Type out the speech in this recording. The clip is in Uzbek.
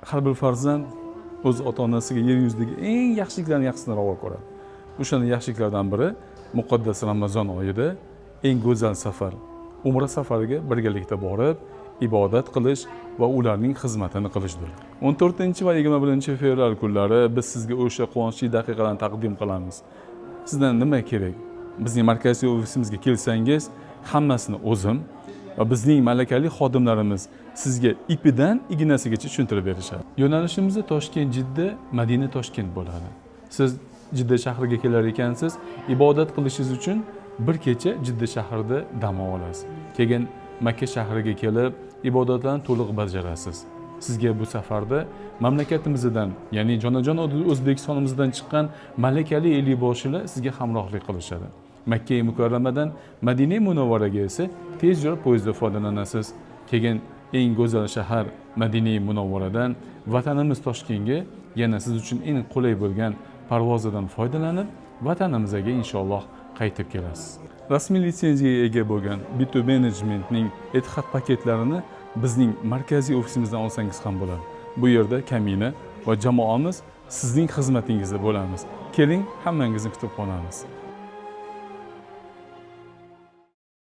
Har bir farzand o'z ota onasiga yer yuzidagi eng yaxshiliklarni yaxshisini ravo ko'radi. O'shanda yaxshiliklardan biri muqaddas Ramazon oyida eng go'zal safar, umra safariga birgalikda borib ibodat qilish va ularning xizmatini qilishdir. 14 va 21 fevral kunlari biz sizga o'sha quvonchli daqiqalarni taqdim qilamiz. Sizdan nima kerak? Bizning markaziy ofisimizga kelsangiz, hammasini o'zim va bizning malakali xodimlarimiz sizga ipidan ignasigacha tushuntirib berishadi. Yo'nalishimiz Toshkent, Jidda, Madina, Toshkent bo'ladi. Siz Jidda shahriga kelar ekansiz, ibodat qilishingiz uchun bir kecha Jidda shahrida dam olasiz. Keyin Makka shahriga kelib ibodatlarni to'liq bajarasiz. Sizga bu safarda mamlakatimizdan, ya'ni jonajon O'zbekistonimizdan chiqqan malakali ellikboshilar sizga hamrohlik qilishadi. Makka Mukarramadan Madina Munavvaraga esa tez yo'l poyezdda foydalanasiz. Keyin eng go'zal shahar Madina Munavvaradan vatanimiz Toshkentga yana siz uchun eng qulay bo'lgan parvozidan foydalanib, vatanimizga inshaalloh qaytib kelasiz. Rasmiy litsenziyaga ega bo'lgan B2 Managementning Etihad paketlarini bizning markaziy ofisimizdan olsangiz ham bo'ladi. Bu yerda kamina va jamoamiz sizning xizmatingizda bo'lamiz. Keling, hammangizni kutib qolamiz.